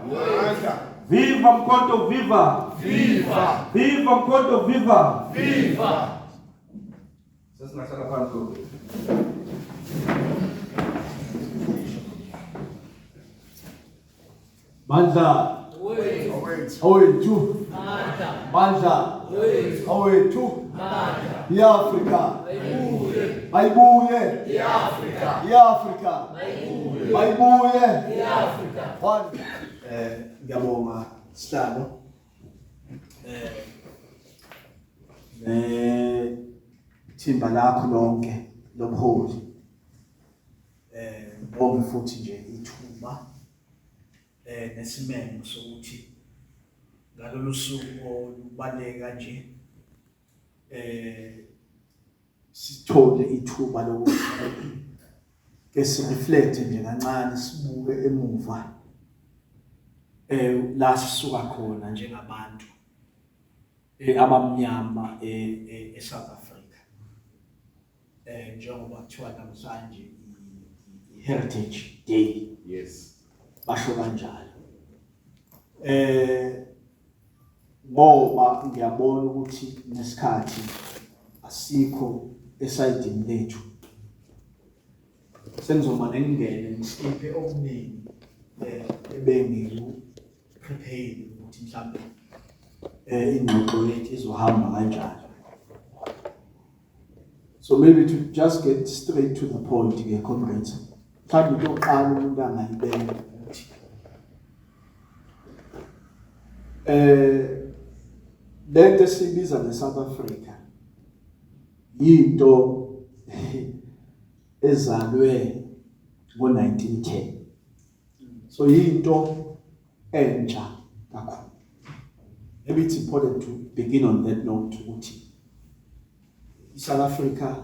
Mandla. Viva Mkhonto viva. Viva. Viva Mkhonto viva. Viva. Sesingahlala phansi lokho. Mandla. Awethu. Mandla. Awethu. IAfrika. Ayibuye. IAfrika. IAfrika. Ayibuye. IAfrika. One. Ngiyabonga sihlalo. Thimba lakho lonke lobuholi. Ngibonge futhi nje ithuba nesimemo sokuthi ngalolu suku olubaluleke kanje sithole ithuba lokuthi ke sireflect nje kancane, sibuke emuva la sisuka khona njengabantu abamnyama eSouth Africa, njengoba kuthiwa namhlanje i-Heritage Day. Basho kanjalo. Ngoba ngiyabona ukuthi nesikhathi asikho esayidini lethu. Sengizomane ngingene ngiskiphe okuningi ebengiku prepare ukuthi mhlambe ingxoxo yethu izohamba kanjani. So maybe to just get straight to the point ke, comrades. Mhlawumbe into yokuqala umuntu angayibeka ukuthi lento esibiza ngeSouth Africa yinto ezalwe ngo-1910, so yinto entsha kakhulu. Maybe it's important to begin on that note ukuthi iSouth Africa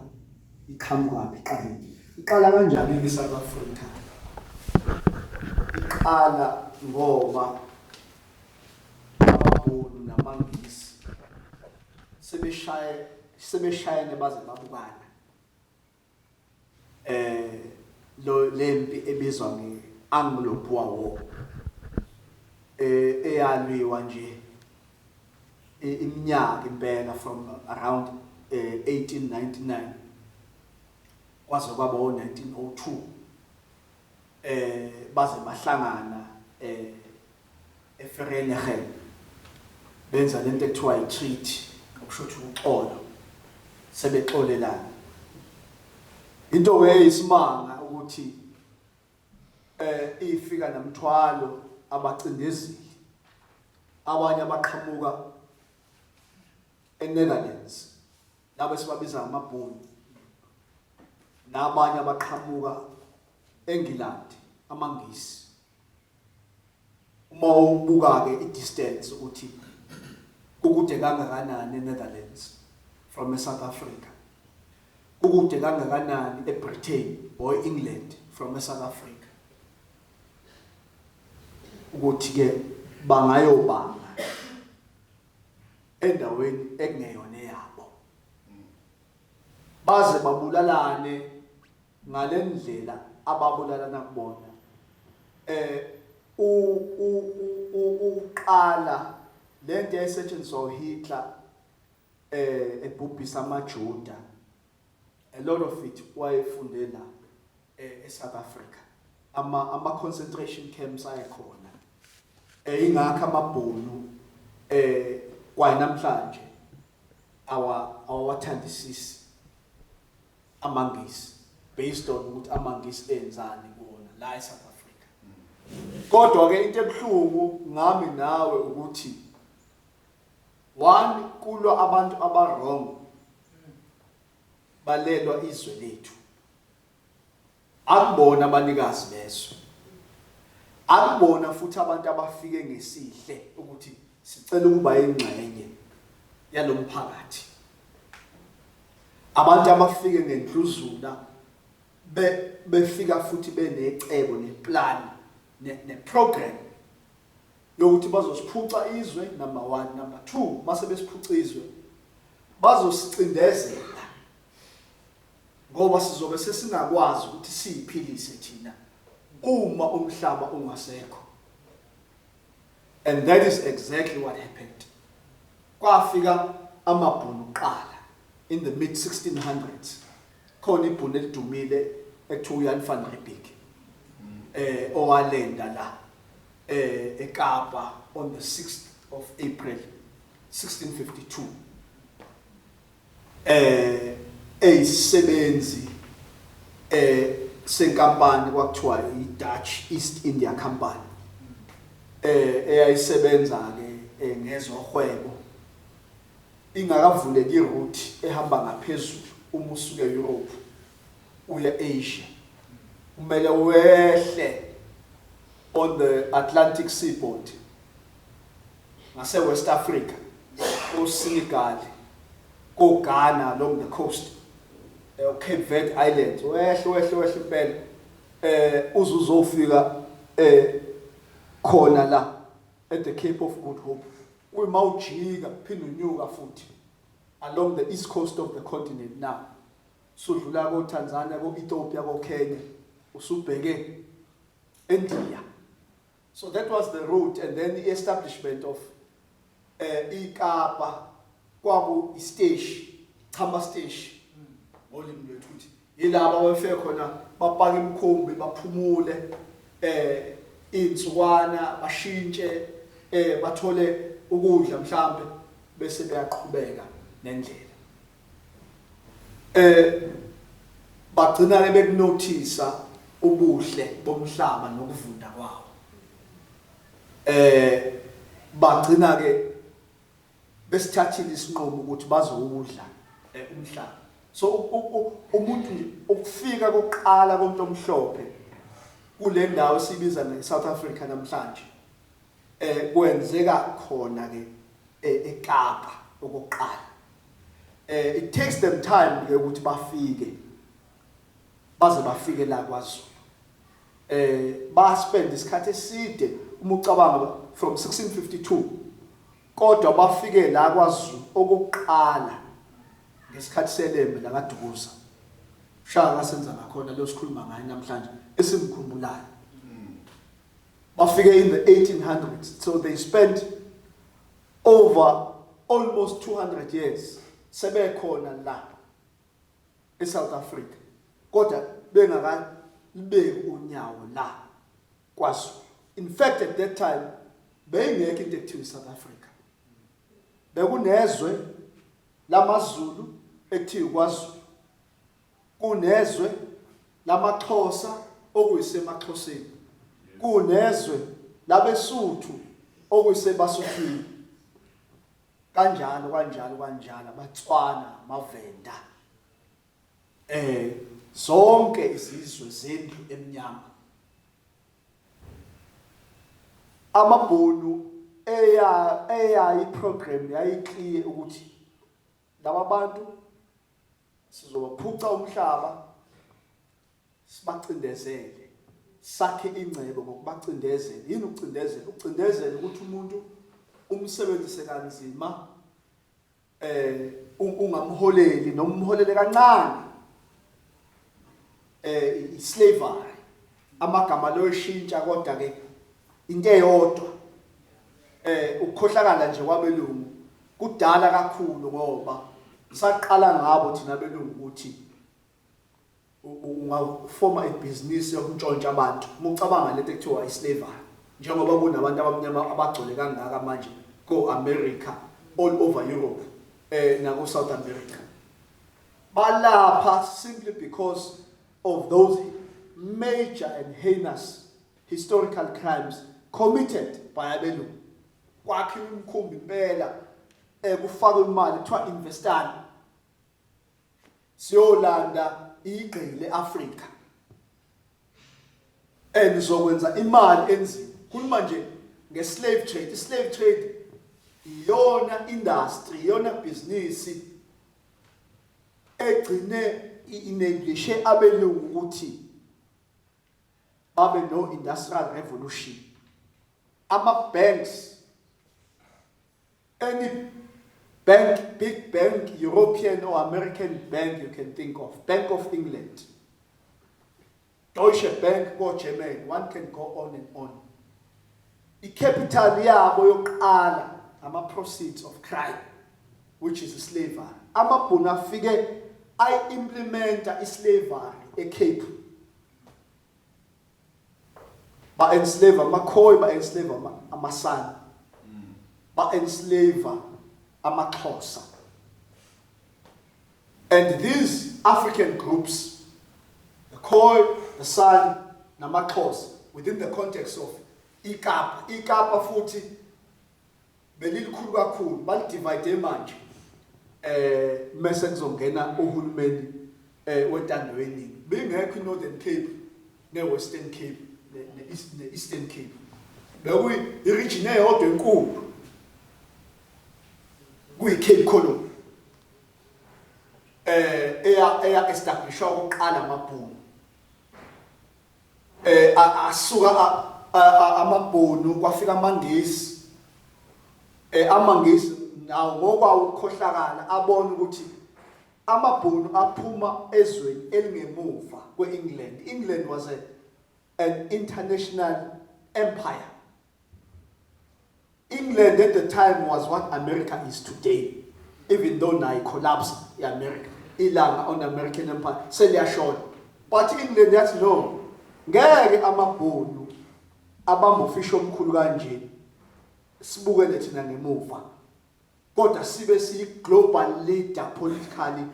iqhamukaphi, iqale iqala kanjani iSouth Africa. Iqala ngoba amabhunu namaNgisi sebeshayene baze babukana, lo lempi ebizwa nge-Anglo-Boer War, eyalwiwa nje iminyaka impela from around 1899 kwaze kwaba o-1902, baze bahlangana eVereeniging, benza lento ekuthiwa i-treaty, okusho ukuthi uxolo, sebexolelana. Into ke eyisimanga ukuthi ifika namthwalo abacindezeli abanye abaqhamuka eNetherlands, labo esibabiza ngamabhunu, nabanye abaqhamuka eNgilandi, amaNgisi. Uma ubuka ke i-distance ukuthi kukude kangakanani eNetherlands from eSouth Africa, kukude kangakanani eBritain or England from eSouth Africa, ukuthi ke bangayobanga endaweni ekungeyona eyabo baze babulalane ngalendlela ababulalana kubona. Uqala lento eyayisetshenziswa uHitler ebhubhisa amaJuda, a lot of it wayefunde la eSouth Africa, ama concentration camps ayekhona. Ingakho amabhunu kwaye namhlanje awawathandisisi amaNgisi, based on ukuthi amaNgisi enzani kuwona la eSouth Africa. Kodwa ke into ebhlungu ngami nawe ukuthi one, kulwa abantu aba wrong, balelwa izwe lethu. Akubona abanikazi bezwe, akubona futhi abantu abafike ngesihle ukuthi sicela ukuba ingxenye yalomphakathi. Abantu abafike ngendluzula, befika futhi benecebo, neplan, neprogram yokuthi bazosiphuca izwe, number 1, number 2, mase besiphuca izwe bazosicindezela ngoba sizobe sesingakwazi ukuthi siyiphilise thina uma umhlaba ungasekho. And that is exactly what happened. Kwafika amaBhunu kuqala in the mid 1600s. Khona iBhunu elidumile ekuthiwa uJan van Riebeeck owalenda la eKapa on the 6th of April 1652. Eyisebenzi senkampani kwakuthiwa iDutch East India Company eyayisebenza ke ngezohwebo ingakavuleki iroute ehamba ngaphezulu. Uma usuke eEurope uye Asia, kumele wehle on the Atlantic seaboard ngase West Africa, ko Senegal, ko Ghana, along the coast, Cape Verde Islands, wehle wehle wehle impela uzuzofika khona la at the Cape of Good Hope. Kuyima ujika phinde unyuka futhi along the east coast of the continent. Now sudlula ko Tanzania, ko Ethiopia, ko Kenya, usubheke eNdiya. So that was the route, and then the establishment of iKapa kwaku isiteshi, chama station ngolimi lwethu, ukuthi yilaba abafike khona bapaka imikhumbi, baphumule insukwana, bashintshe, bathole ukudla mhlambe, bese beyaqhubeka nendlela. Bagcina ke bekunothisa ubuhle bomhlaba nokuvunda kwawo. Bagcina ke besithathile isinqumo ukuthi bazowudla umhlaba. So umuntu nje ukufika kokuqala komuntu omhlophe kule ndawo esibiza ngeSouth Africa namhlanje kwenzeka khona ke eKapa okokuqala. It takes them time ke ukuthi bafike, baze bafike la kwaZulu. Ba spend isikhathi eside uma ucabanga from 1652, kodwa bafike la kwaZulu okokuqala ngesikhathi seLembe lakaDukuza, Shaka kasenza ngakhona lo sikhuluma ngaye namhlanje esimkhumbulayo. Bafike in the 1800s, so they spent over almost 200 years sebekhona la eSouth Africa, kodwa bengakalibeki unyawo la kwaZulu. In fact, at that time beyingekho into ekuthiwa iSouth Africa. Bekunezwe lamaZulu ekuthiwa kwaZulu, kunezwe lamaXhosa okuyisemaXhoseni, kunezwe labeSuthu okuyisebaSuthwini, kanjalo kanjalo kanjalo, abaTswana, amaVenda, zonke izizwe zendlu emnyama. AmaBhunu eya iprogram yayiclear ukuthi laba bantu sizobaphuca umhlaba, sibacindezele, sakhe ingcebo ngokubacindezela. Yini ukucindezela? Ukucindezela ukuthi umuntu umsebenzise kanzima, ungamholeli noma umholele kancane, islavery. Amagama lo eshintsha, kodwa ke into eyodwa. Ukukhohlakala nje kwabelungu kudala kakhulu, ngoba saqala ngabo thina belungu ukuthi ungafoma ibhizinisi yokuntshontsha abantu. Uma ucabanga lento ekuthiwa islavery, njengoba kunabantu abamnyama abagcwele kangaka manje ko America, all over Europe, nako South America, balapha simply because of those major and heinous historical crimes committed by abelungu. Kwakhiwa imikhumbi impela, kufakwe imali, kuthiwa investani, siyolanda igqile eAfrika and izokwenza imali enzima. Khuluma nje ngeslave trade, islave trade iyona industry, iyona business egcine i-enablishe abelungu ukuthi babe no industrial revolution, ama banks, any bank, big bank, European or American bank you can think of, Bank of England, Deutsche Bank ko Germany, one can go on and on. I-capital yabo yokuqala ama-proceeds of crime which is slavery. Amabhunu afike ayi-implementa i-slavery eCape. Ba-enslave amaKhoi, ba-enslave amaSan, ba-enslave amaXhosa. And these African groups, the Khoi, the San, namaXhosa, within the context of iKapa, iKapa futhi belilikhulu kakhulu, balidivide manje. Mase kuzongena uhulumeni wentando yeningi. Bingekho iNorthern Cape neWestern Cape ne-Eastern Cape. Bekuyi region eyodwa enkulu. Kuyi Cape Colony. Eya establishwa ukuqala amabhunu. Asuka amabhunu kwafika amaNgisi. AmaNgisi nawo ngokwawo ukukhohlakala abona ukuthi amabhunu aphuma ezweni elingemuva kweEngland. England was an international empire. England at the time was what America is today, even though now it collapsed America. Ilanga on American Empire seliyashona. But England yathi no, ngeke amabhunu abamba ufisho omkhulu kanje sibukele thina ngemuva, kodwa sibe siyi global leader politically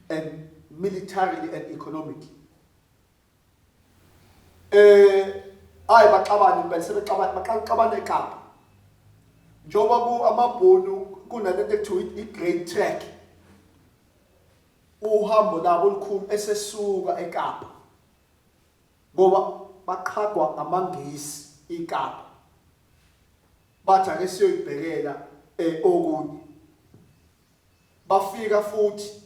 and militarily and economically. Ayi baxabana impela, sebexabana, baqala ukuxabana eKapa. Njengoba ku amabhunu kunalento ekuthiwa i-Great Trek, uhambo labo olukhulu esesuka eKapa, ngoba baqhagwa amaNgisi iKapa, bathi ake siyoyibhekela okunye. Bafika futhi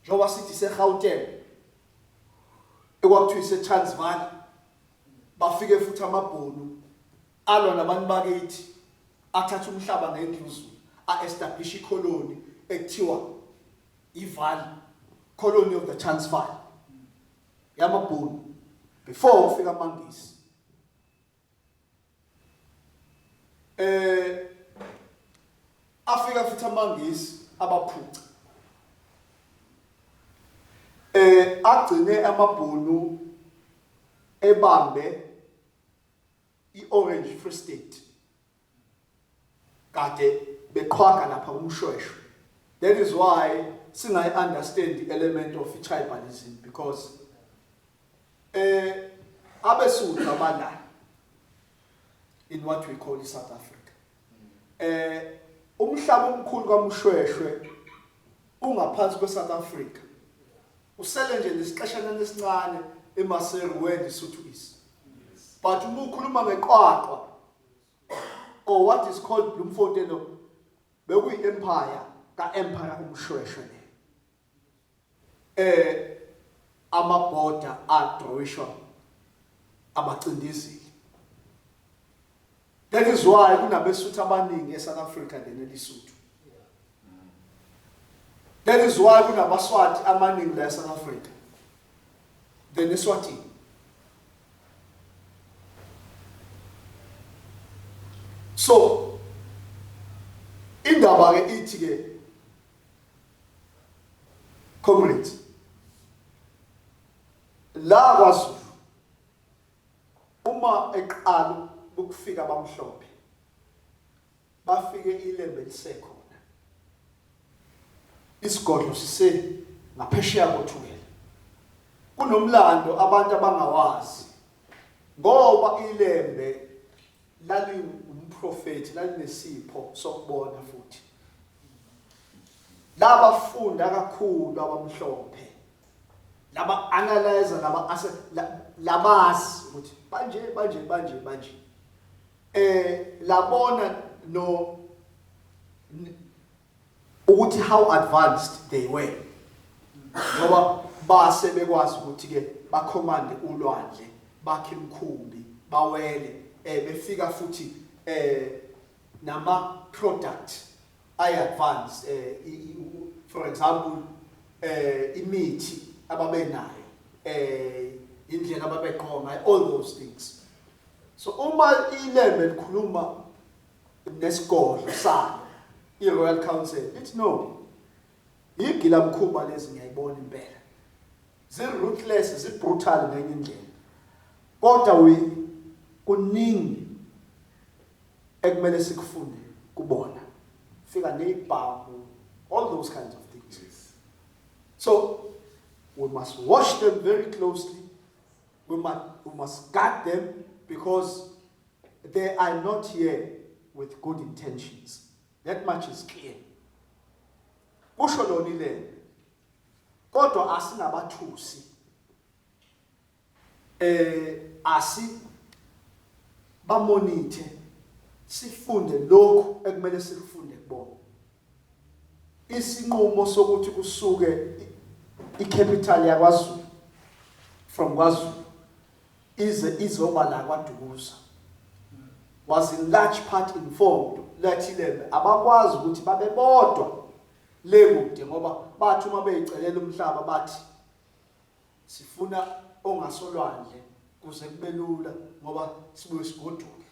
njengoba sithi seGauteng ekwakuthiwa iseTransvaal, bafike futhi amabhunu alwa nabantu bakithi, athatha umhlaba ngendluzula, a-establish icolony ekuthiwa iVaal, colony of the Transvaal yamabhunu before ufika amaNgisi. Afika futhi amaNgisi abaphuca. Agcine amabhunu ebambe iOrange Free State kade beqhwaga lapha kuMshweshwe. That is why singayi understand the element of tribalism, because abeSuthu abala in what we call South Africa. Umhlaba omkhulu kaMshweshwe ungaphansi kweSouth Africa. Usele nje nesiqeshana esincane eMaseru where the Sotho is. But uma ukhuluma ngeQwaqwa or what is called Bloemfontein, bekuyi empire kaEmperor uMshweshwe le. Amaborder adrawishwa abacindezeli. That is why kunabeSuthu abaningi eSouth Africa than eLesotho. That is why kunabaSwati amaningi la eSouth Africa than eSwatini. So indaba ke ithi ke, comrades, la kwaZulu uma eqala ukufika abamhlophe bafike ilembe lisekhona, isigodlo sise ngaphesheya koThukela. Kunomlando abantu abangawazi, ngoba ilembe laliwumprofeti, lalinesipho sokubona futhi. Labafunda kakhulu abamhlophe, laba analyze, laba labazi ukuthi banje banje banje banje. Labona no ukuthi how advanced they were, ngoba base bekwazi ukuthi ke bacommand ulwandle, bakhe imkhumbi, bawele, befika futhi nama product ay advanced, for example imithi ababenayo, indlela ababegqoka ngayo, all those things. So uma iLembe likhuluma nesigodlo salo, i-Royal Council, ithi no, igilamkhuba lezi ngiyayibona impela. Zi-ruthless, zi-brutal ngenye indlela. Kodwa we kuningi ekumele sikufunde kubona. Fika nezibhamu, all those kinds of things. So we must watch them very closely. We must guard them because they are not here with good intentions. That much is clear. Kusho lona iLembe. Kodwa asingabathusi. Asi bamonithe, sifunde lokhu ekumele sikufunde kubona. Isinqumo sokuthi kusuke icapital yakwaZulu, from KwaZulu ize izoba la kwaDukuza, was in large part informed lathi Lembe abakwazi ukuthi babe bodwa le kude, ngoba bathi uma beyicelela umhlaba bathi sifuna ongasolwandle kuze kube lula ngoba sibuye sigoduke.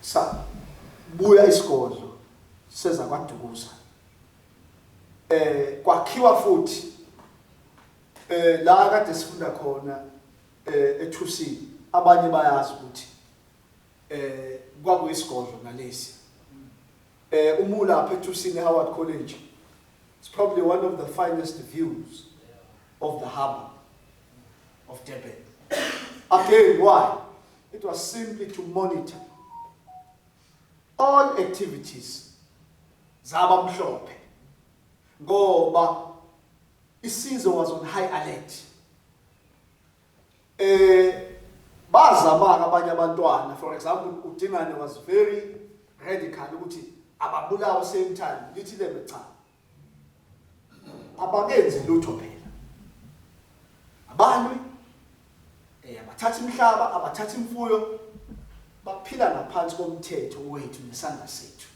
Sa buya isigodlo seza kwaDukuza, kwakhiwa futhi la kade sifunda khona eThusini. Abanye bayazi ukuthi kwakuyisigodlo nalesi. Uma ulapha eThusini, Howard College, it's probably one of the finest views of the harbor of Durban. Again, why? It was simply to monitor all activities zabamhlophe ngoba isizwe was on high alert. Bazama abanye abantwana, for example uDingane was very radical ukuthi ababulawa same time. Lithi Lembe cha, abakenzi lutho phela, abalwi, abathatha imihlaba, abathatha imfuyo, baphila ngaphansi komthetho wethu nesandla sethu.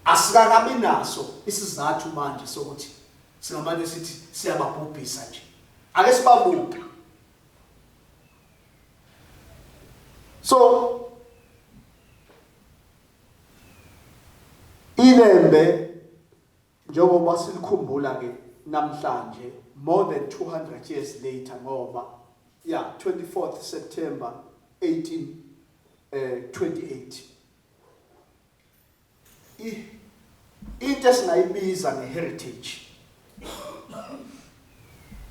Asikakabi naso isizathu manje sokuthi singamane sithi siyababhubhisa nje. Ake sibabuke. So iLembe njengoba silikhumbula ke namhlanje, more than 200 years later, ngoba yeah, 24th September 18 28, into esingayibiza ngeheritage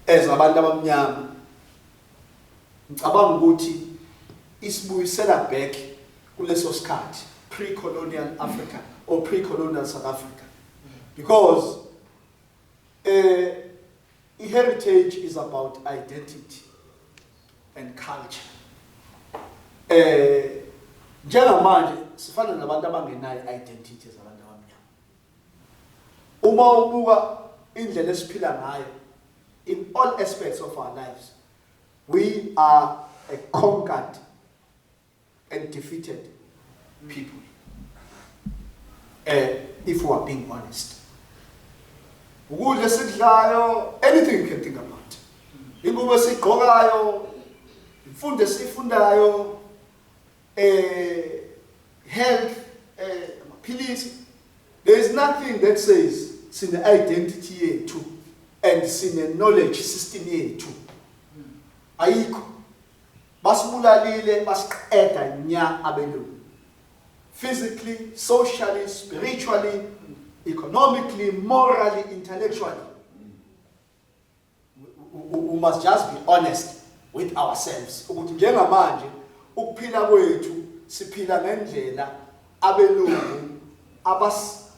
as abantu abamnyama, ngicabanga ukuthi isibuyisela back kuleso sikhathi, pre-colonial Africa or pre-colonial South Africa, because heritage is about identity and culture. Njengamanje sifana nabantu abangenayo identity zabantu abamnyama. Uma ubuka indlela esiphila ngayo in all aspects of our lives, we are a conquered and defeated people, if we are being honest. Ukudla esikudlayo, anything you can think about, ingubo esigqokayo, imfundo esifundayo, health, amaphilisi, there is nothing that says sine identity yethu and sine knowledge system yethu. Ayikho. Basibulalile, basiqeda nya abelungu, physically, socially, spiritually, economically, morally, intellectually. We must just be honest with ourselves ukuthi njengamanje ukuphila kwethu siphila ngendlela abelungu abas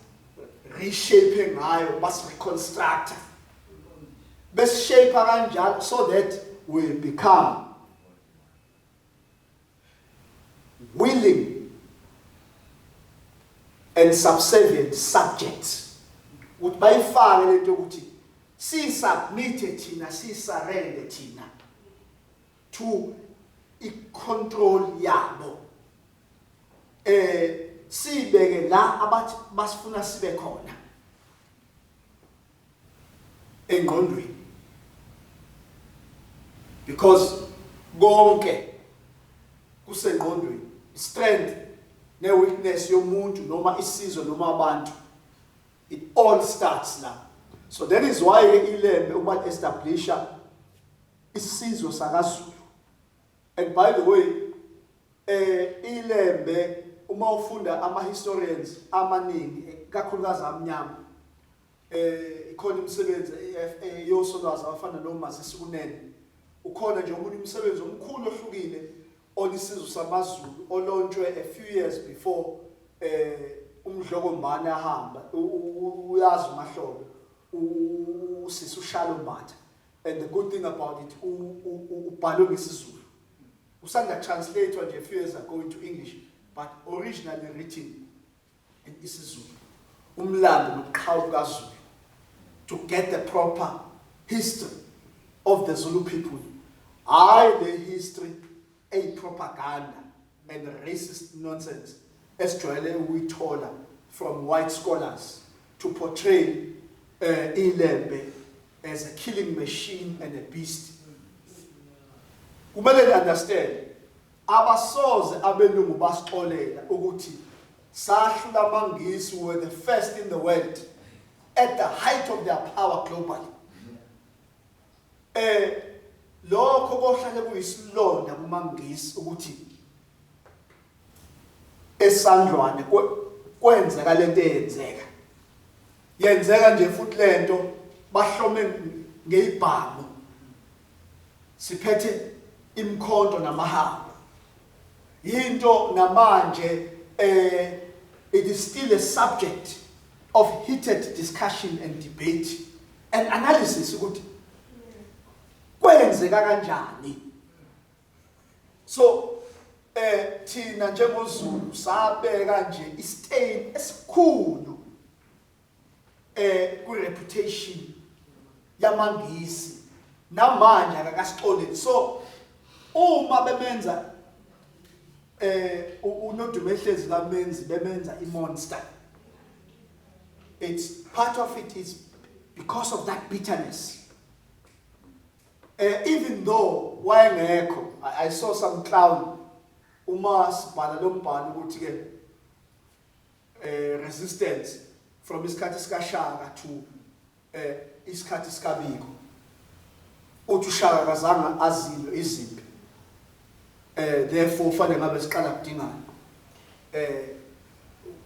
reshape ngayo, bas reconstruct, beshape kanjalo so that we become willing and subservient subjects, ukuthi bayifake lento ukuthi si-submit thina, si-surrender thina to i-control yabo, sibeke la abathi basifuna sibe khona engqondweni. Because konke kusengqondweni, strength ne-weakness yomuntu noma isizwe noma abantu, it all starts la. So that is why iLembe uma establisha isizwe sakaZulu. And by the way, iLembe, uma ufunda ama historians amaningi, kakhulukazi amnyama, ikhona imisebenzi yosolwazi abafana noMazisi Kunene, ukhona nje omunye umsebenzi omkhulu ohlukile on isizwe samaZulu olontshwe a few years before uMdlokombane ahamba. Uyazi uMahlobo, usisi uShalo Mbatha, and the good thing about it, ubhalwe ngesiZulu, usanda translate nje a few years ago into English, but originally written in isiZulu, umlando nobuqhawe bukaZulu, to get the proper history of the Zulu people, hayi the history a propaganda and racist nonsense esijwayele ukuyithola from white scholars to portray iLembe as a killing machine and a beast. Kumele ni understand, abasoze abelungu basixolela ukuthi sahlula amaNgisi. Were the first in the world at the height of their power globally. Lokho kohlale kuyisilonda kumaNgisi ukuthi eSandlwane kwenzeka lento eyenzeka, yenzeka nje futhi lento, bahlome ngezibhamu, siphethe imkhonto namahawu. Into namanje it is still a subject of heated discussion and debate and analysis ukuthi kwenzeka kanjani. So thina njengoZulu sabeka nje istain esikhulu ku reputation yamaNgisi, namanje akakasixoleli. So uma bemenza uNodumehlezi kaMenzi, bemenza imonster, it's part of it is because of that bitterness. Even though wayengekho, I saw some clown uma sibhala lo mbhalo ukuthi ke resistance from isikhathi sikaShaka to isikhathi sikaBiko, uthi uShaka kazange azilwe izimpi, therefore fanele ngabe siqala kudingana.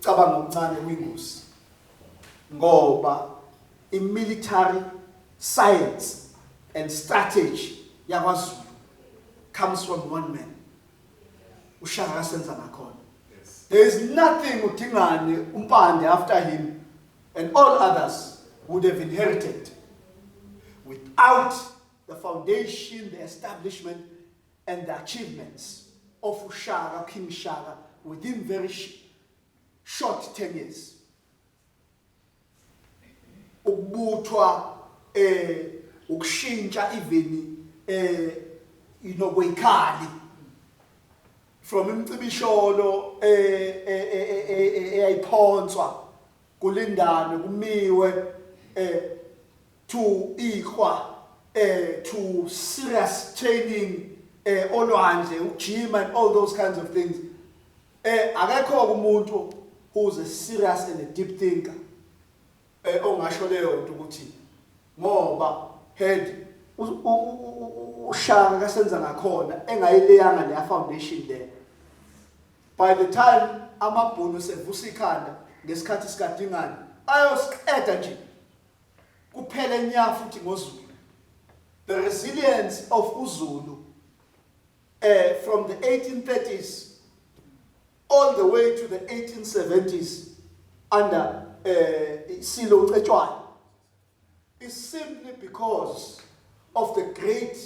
Ucabanga okuncane kwingozi, ngoba i-military science and strategy yakwaZulu comes from one man, uShaka kaSenzangakhona. There is nothing uDingane, uMpande after him and all others would have inherited without the foundation, the establishment and the achievements of uShaka, King Shaka, within very short 10 years. Ukubuthwa, ukushintsha even inokuyikhali from imcibisholo eyayiphonswa kulindane kumiwe to ikhwa to serious training olwandle, ukujima and all those kinds of things. Akekho umuntu who's a serious and a deep thinker ongasho leyo nto ukuthi ngoba head uShaka kaSenzangakhona engayileyanga leya foundation le, by the time amabhunu sevusa ikhanda ngesikhathi sikaDingane, ayosiqeda nje kuphele nya futhi ngoZulu. The resilience of uZulu from the 1830s all the way to the 1870s under Silo Cetshwayo is simply because of the great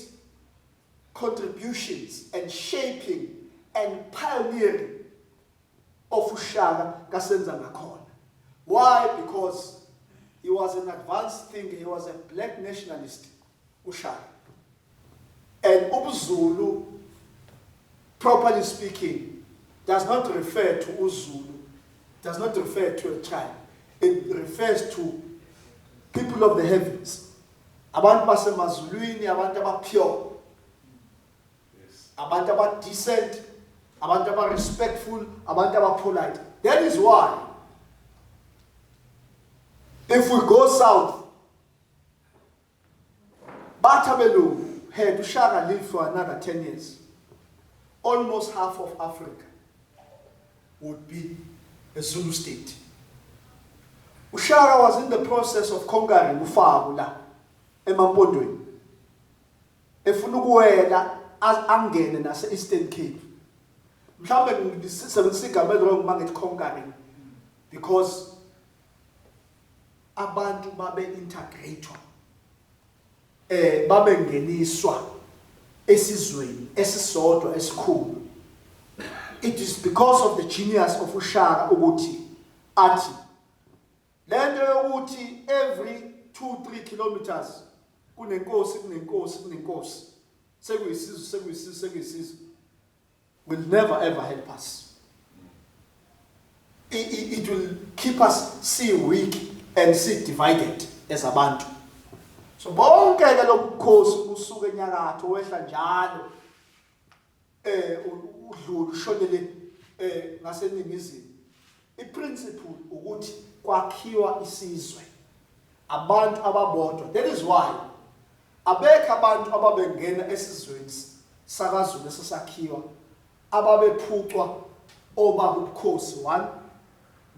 contributions and shaping and pioneering of uShaka kaSenzangakhona. Why? Because he was an advanced thinker, he was a black nationalist, uShaka. And ubuZulu, properly speaking, does not refer to uZulu, does not refer to a tribe. It refers to people of the heavens. Abantu basemazulwini, abantu abapure. Abantu aba decent, abantu aba respectful, abantu aba polite. That is why if we go south, bathi abelungu had uShaka live for another 10 years, almost half of Africa would be a Zulu state. UShaka was in the process of conquering uFaku la emaMpondweni, efuna ukuwela angene nase Eastern Cape. Mhlawumbe ngisebenzisa igama wrong mangithi conquering, because abantu babe integrated, babengeniswa esizweni esisodwa esikhulu. It is because of the genius of uShaka ukuthi athi lento yokuthi every 2 3 kilometers kunenkosi, kunenkosi, kunenkosi, sekuyisizwe, sekuyisizwe, sekuyisizwe, will never ever help us. It will keep us see weak and see divided as abantu. So bonke ke lobukhosi busuka enyakatho, wehla njalo, udlula ushonele ngaseningizimu. Iprinciple ukuthi kwakhiwa isizwe, abantu ababodwa. That is why abekho abantu ababengena esizweni sakaZulu esesakhiwa ababephucwa obaba ubukhosi one,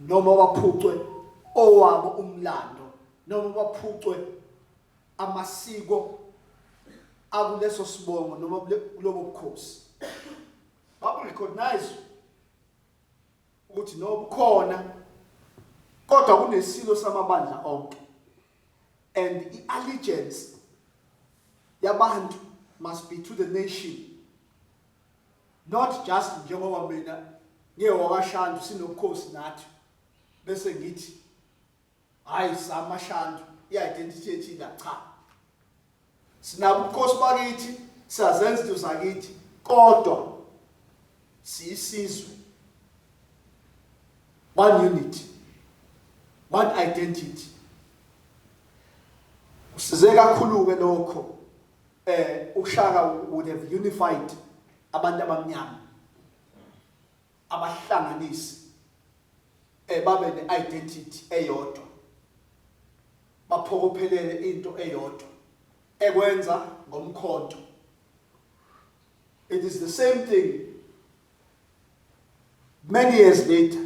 noma baphucwe owabo umlando, noma baphucwe amasiko akuleso sibongo noma kulobo bukhosi. Babu recognize ukuthi nobukhona, kodwa kunesilo samabandla onke, and i-allegiance yabantu must be to the nation, not just njengoba mina ngiyewakwaShandu, sinobukhosi nathi, bese ngithi hayi, samaShandu, i-identity yethu la. Cha, sinabo ubukhosi bakithi, siyazenza izinto zakithi, kodwa siyisizwe, one unit, one identity. Usize kakhulu ke lokho. uShaka would have unified abantu abamnyama, abahlanganisi, babe ne-identity eyodwa, baphokophelele into eyodwa ekwenza ngomkhonto. It is the same thing many years later,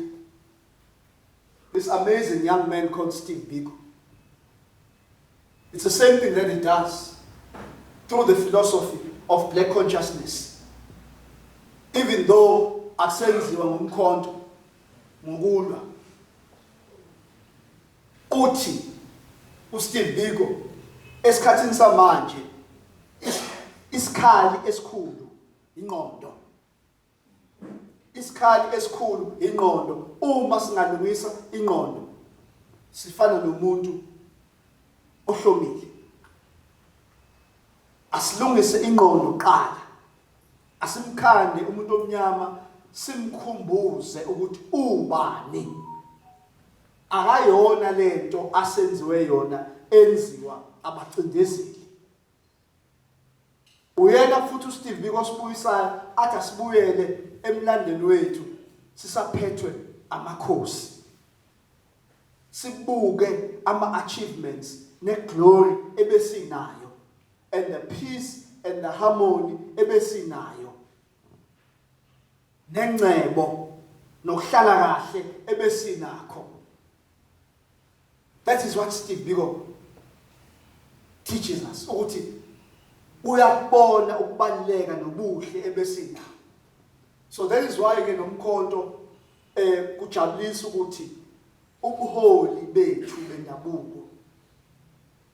this amazing young man called Steve Biko, it's the same thing that he does through the philosophy of black consciousness. Even though akusenziwa ngomkhonto, ngokulwa, uthi uSteve Biko esikhathini samanje isikhali esikhulu ingqondo, isikhali esikhulu ingqondo. Uma singalungisa ingqondo, sifana nomuntu ohlomile. Asilungise ingqondo kuqala, asimkhande umuntu omnyama, simkhumbuze ukuthi ubani, akayona lento asenziwe yona enziwa abacindezeli. Uyena futhi uSteve Biko sibuyisayo, athi asibuyele emlandweni wethu sisaphethwe amakhosi, sibuke ama achievements neglory ebesinayo and the peace and the harmony ebesinayo, nengcebo nokuhlala kahle ebesinakho. That is what Steve Biko teaches us, ukuthi uyakubona ukubaluleka nobuhle ebesinakho. So that is why ke nomkhonto kujabulisa ukuthi ubuholi bethu bendabuko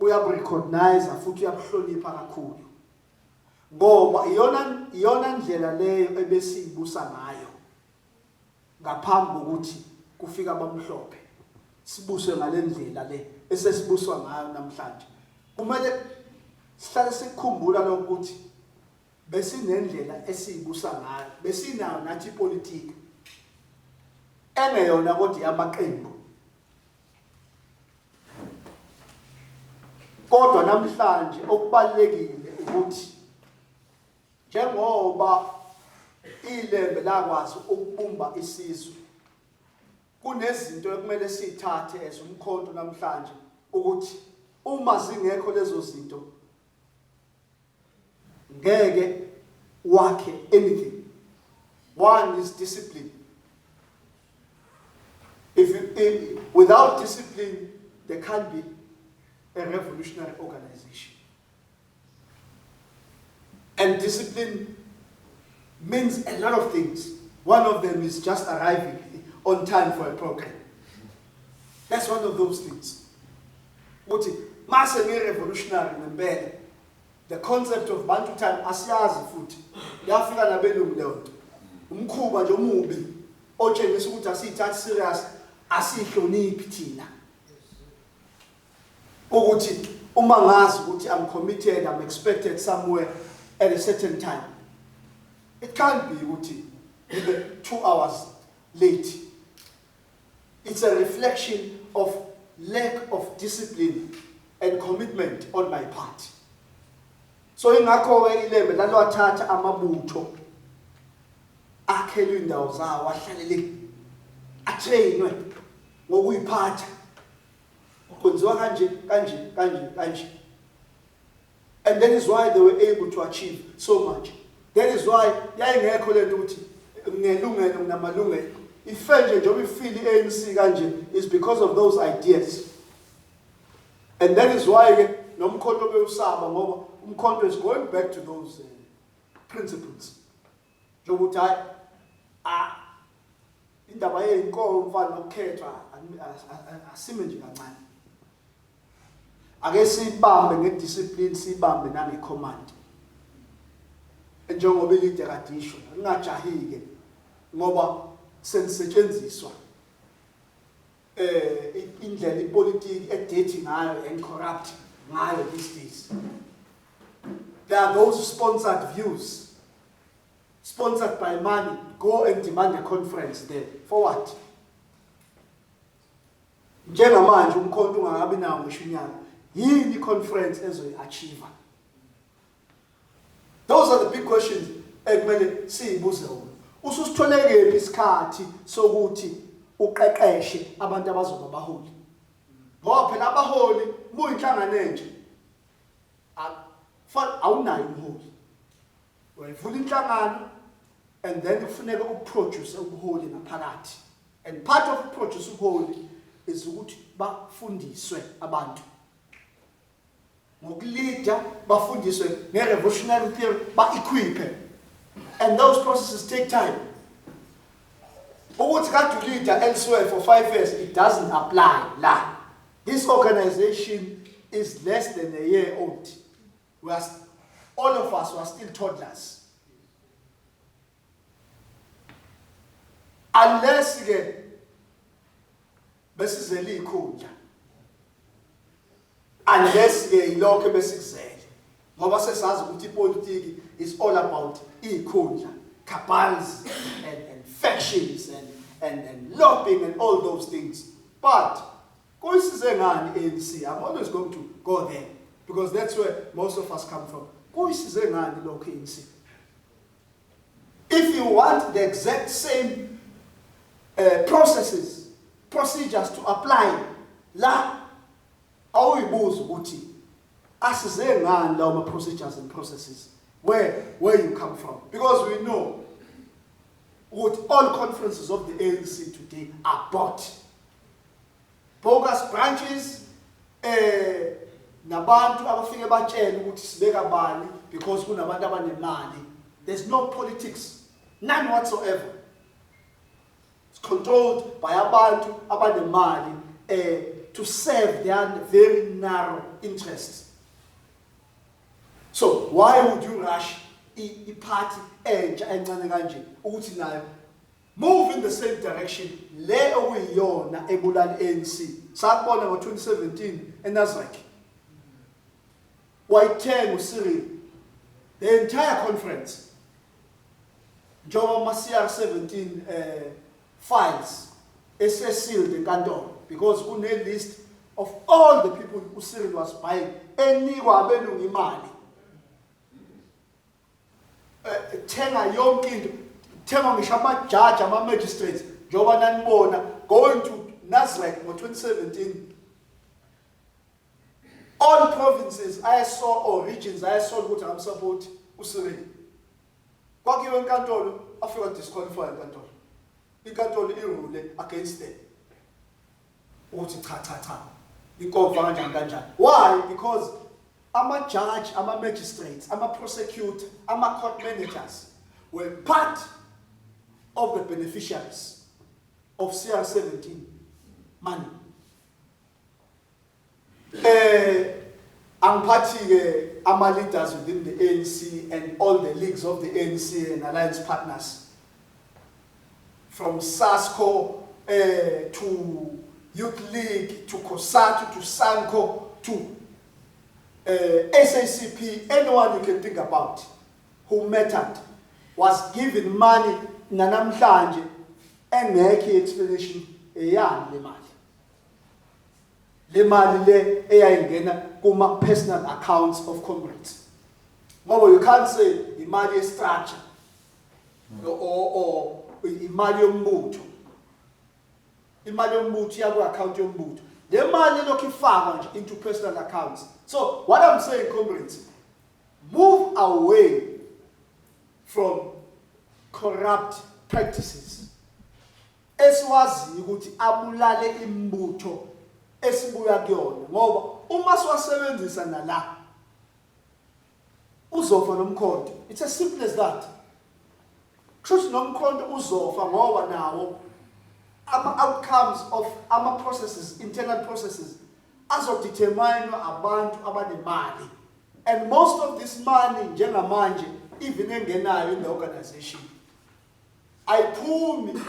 uyaburecognize futhi uyabuhlonipha kakhulu, ngoba iyona ndlela leyo ebesiyibusa ngayo ngaphambi kokuthi kufika abamhlophe, sibuswe ngalendlela le esesibuswa ngayo namhlanje. Kumele sihlale sikukhumbula lokho ukuthi besinendlela esiyibusa ngayo, besinayo nathi ipolitiki engeyona kodwa yamaqembu. Kodwa namhlanje okubalulekile ukuthi Njengoba iLembe lakwazi ukubumba isizwe, kunezinto ekumele sithathe as uMkhonto namhlanje ukuthi uma zingekho lezo zinto ngeke wakhe anything. One is discipline. If, you, if without discipline, there can't be a revolutionary organization. And discipline means a lot of things. One of them is just arriving on time for a program. That's one of those things. Uthi mase ngi-revolutionary ngempela, the concept of Bantu time asiyazi futhi. Yafika nabelungu leyo nto. Umkhuba nje omubi otshengisa ukuthi asiyithathi serious, asihloniphi thina. Ukuthi uma ngazi ukuthi I'm committed, I'm expected somewhere at a certain time, it can't be ukuthi ngibe 2 hours late. It's a reflection of lack of discipline and commitment on my part. So ingakho-ke iLembe lalwathatha amabutho akhelwe indawo zawo, ahlalele, atrainwe ngokuyiphatha, kwenziwa kanje kanje kanje kanje. And that is why they were able to achieve so much. That is why yayingekho lento ukuthi nginelungelo, nginamalungelo. Ife nje njengoba ifile i-ANC kanje is because of those ideas. And that is why ke noMkhonto bewusaba, ngoba uMkhonto is going back to those principles njengokuthi hayi, indaba yey'nkomfa nokukhethwa asime nje kancane, ake sibambe ngediscipline, sibambe nangecommand, njengoba i-leader kade isho, ningajahi-ke ngoba senisetshenziswa indlela ipolitiki edirty ngayo and corrupt ngayo these days. There are those sponsored views, sponsored by money. Go and demand a conference there for what? Njengamanje uMkhonto ungakabi nawo ngisho unyaka, yini i-conference ezoyi-achieve? Those are the big questions ekumele siyibuze wona. Ususithole kephi isikhathi sokuthi uqeqeshe abantu abazoba abaholi? Ngoba phela abaholi muyinhlangano entsha, awunayo umholi. Uyayivula inhlangano and then kufuneka uproduce ubuholi ngaphakathi, and part of produce ubuholi is ukuthi bafundiswe abantu ngokuleada, bafundiswe nge-revolutionary theory, ba-equipe, and those processes take time. Ukuthi kade uleader elsewhere for 5 years, it doesn't apply la. This organization is less than a year old. We are all of us were still toddlers, unless ke besizele ikhundla, unless ke ilokho besikuzele, ngoba sesazi ukuthi ipolitiki is all about ikhundla, cabals and factions and lobbying and all those things. But kuyisize ngani ANC? I'm always going to go there because that's where most of us come from. Kuyisize ngani lokho ANC? If you want the exact same processes, procedures to apply la, awuyibuza ukuthi asize ngani lawo ma procedures and processes where you come from? Because we know ukuthi all conferences of the ANC today are bought, bogus branches, nabantu abafike batshele ukuthi sibeka bani because kunabantu abanemali. There's no politics, none whatsoever. It's controlled by abantu abanemali to serve their very narrow interests. So why would you rush i-party entsha encane kanje ukuthi nayo move in the same direction le okuyiyona ebulala ANC? Sakubona ngo-2017 eNasrec, wayithenga uCyril the entire conference, njengoba ama-CR17 files esesealed enkantolo because kune list of all the people uCyril was buying, enikwa abelungu imali. Thenga yonke into, thenga ngisho amajaji, ama-magistrates, njengoba nanibona going to Nasrec ngo-2017, all provinces ayesaw or regions ayesola ukuthi akamsupport uCyril. Kwakuyiwe enkantolo, afika disqualify enkantolo, inkantolo irule against them ukuthi cha cha cha, inkomfa kanjani kanjani. Why? Because ama-judge, ama-magistrates, ama-prosecutor, ama-court managers were part of the beneficiaries of CR17 money. Angiphathi ke ama leaders within the ANC and all the leagues of the ANC and alliance partners, from SASCO to Youth League to COSATU to SANCO to SACP, anyone you can think about who mattered was given money. Nanamhlanje engekho explanation eyani le mali, le mali le eyayingena kuma personal accounts of comrades, ngoba you can't say imali ye-structure or imali yombutho. Imali yombutho iya ku-account yombutho, le mali lokhu ifakwa nje into personal accounts. So what I'm saying, comrades, move away from corrupt practices esiwaziyo ukuthi abulale imbutho esibuya kuyona, ngoba uma siwasebenzisa nala uzofa nomkhonto. It's as simple as that. Kusho ukuthi nomkhonto uzofa, ngoba nawo ama-outcomes of ama-processes, internal processes, azodeterminwa abantu abanemali, and most of this money njengamanje, even engenayo in the organization, ayiphumi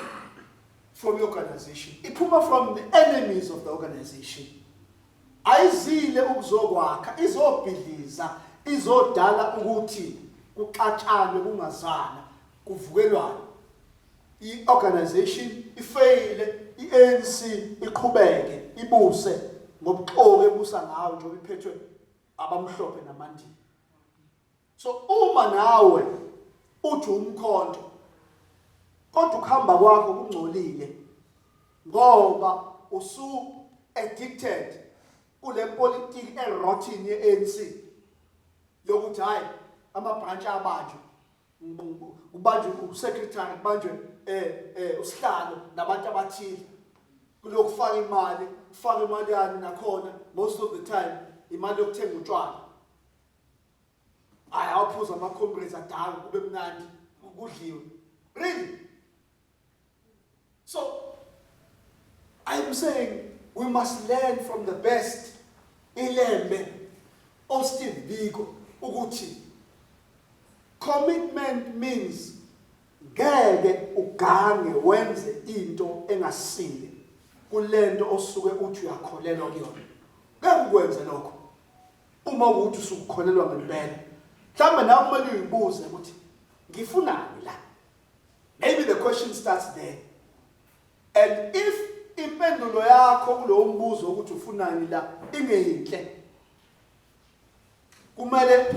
from the organization, iphuma from the enemies of the organization. Ayizile ukuzokwakha, izobhidliza, izodala ukuthi kuxatshanwe, kungazana, kuvukelwane, i-organization ifeyile, i-ANC iqhubeke ibuse ngobuxoki ebusa ngawo njengoba iphethwe abamhlophe namandiya. So uma nawe uthi umkhonto kodwa ukuhamba kwakho kungcolile ngoba usu addicted kule politiki erotten ye-ANC yokuthi hayi, ama-branch abanjwe, kubanjwe usecretary, kubanjwe usihlalo nabantu abathile, kulokufaka imali, kufaka imali yani nakhona most of the time imali yokuthenga utshwala. Hayi, awuphuza ama-comrades adala, kube mnandi, kudliwe. Really? So I'm saying we must learn from the best, iLembe, oSteve Biko, ukuthi commitment means ngeke ugange wenze into engasile kulento osuke uthi uyakholelwa kuyona. Ngeke ukwenze lokho uma ukuthi usukukholelwa ngempela. Mhlawumbe nawe kumele uyibuze ukuthi ngifunani la. Maybe the question starts there, and if impendulo yakho kulowo mbuzo ukuthi ufunani la ingeyinhle, kumele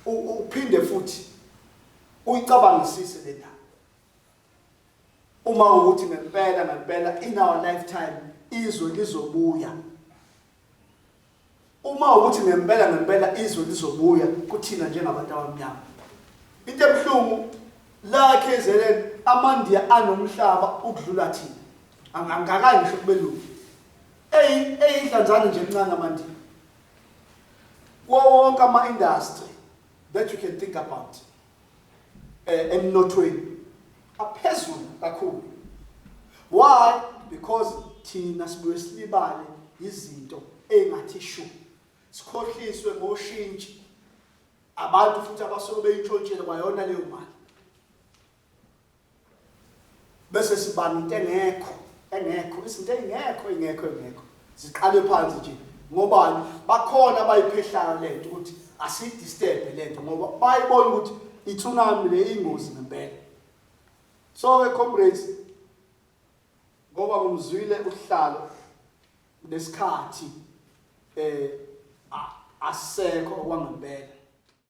uphinde futhi uyicabangisise le ndaba, uma ukuthi ngempela ngempela in our lifetime izwe lizobuya, uma ukuthi ngempela ngempela izwe lizobuya kuthina njengabantu abamnyama. Into ebuhlungu la KZN, amandiya anomhlaba ukudlula thina, angakayi ngisho kubelungu, eyidlanzana nje encane amandiya kuwo wonke ama-industry that you can think about emnothweni aphezulu kakhulu. Why? Because thina sibuye silibale izinto engathi shu, sikhohliswe ngoshintshi abantu futhi abasuke beyintshontshile kwayona leyo mali, bese sibanga into engekho, engekho, izinto engekho, engekho, engekho, ziqale phansi nje. Ngobani? Bakhona abayiphehlayo lento ukuthi asiyidisturb lento, ngoba bayibona ukuthi itsunami le ingozi ngempela. So ke comrades, ngoba ngumzwile uhlalo nesikhathi asekho okwangempela.